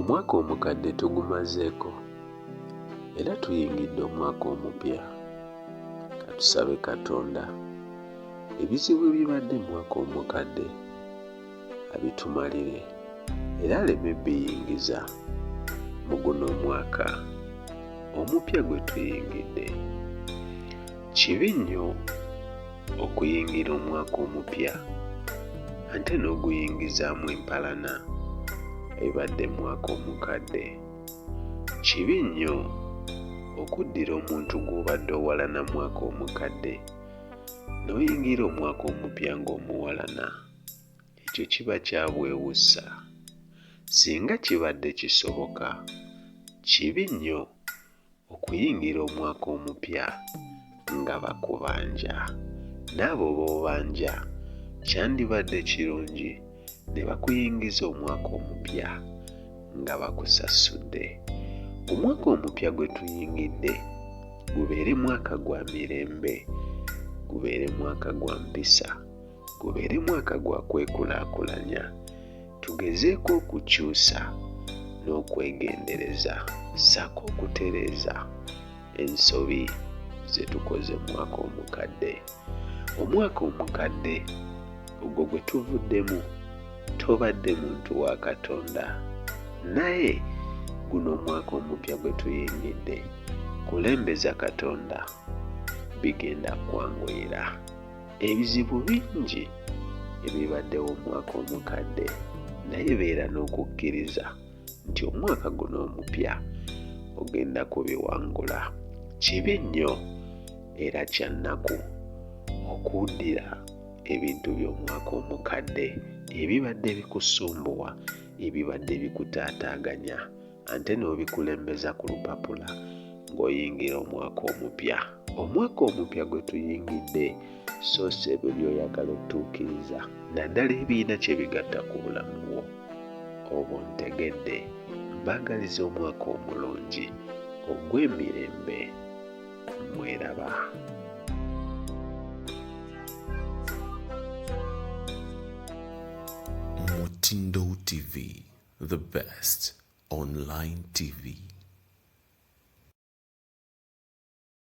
Omwaka omukadde tugumazeeko era tuyingidde omwaka omupya. Katusabe Katonda ebizibu ebibadde mu mwaka omukadde abitumalire era aleme biyingiza mu guno omwaka omupya gwe tuyingidde. Kibi nnyo okuyingira omwaka omupya ate n'oguyingizaamu empalana ebadde mu mwaka omukadde. Kibi nnyo okuddira omuntu gw'obadde owalana mu mwaka omukadde n'oyingira omwaka omupya ng'omuwalana. Ekyo kiba kya bwewussa. Singa kibadde kisoboka, kibi nnyo okuyingira omwaka omupya nga bakubanja. N'abo b'obanja kyandibadde kirungi ne bakuyingiza omwaka omupya nga bakusasudde. Omwaka omupya gwe tuyingidde gubeere mwaka gwa mirembe, gubeere mwaka gwa mpisa, gubeere mwaka gwa kwekulaakulanya. Tugezeeko okukyusa n'okwegendereza ssaako okutereeza ensobi ze tukoze mu mwaka omukadde. Omwaka omukadde ogwo gwe tuvuddemu tobadde muntu wa Katonda naye guno omwaka omupya gwe tuyingidde kulembeza Katonda bigenda kwanguyira. Ebizibu bingi ebibaddewo omwaka omukadde naye beera n'okukkiriza nti omwaka guno omupya ogenda kubiwangula. Kibi nnyo era kya nnaku okuddira ebintu by'omwaka omukadde ebibadde bikusumbuwa, ebibadde bikutaataaganya ate n'obikulembeza ku lupapula ng'oyingira omwaka omupya. Omwaka omupya gwe tuyingidde soosa ebyo by'oyagala otuukiriza naddala ebirina kye bigatta ku bulamu bwo. Oba ontegedde, mbaagaliza omwaka omulungi ogw'emirembe. Mweraba. Mutindo TV, the best online TV.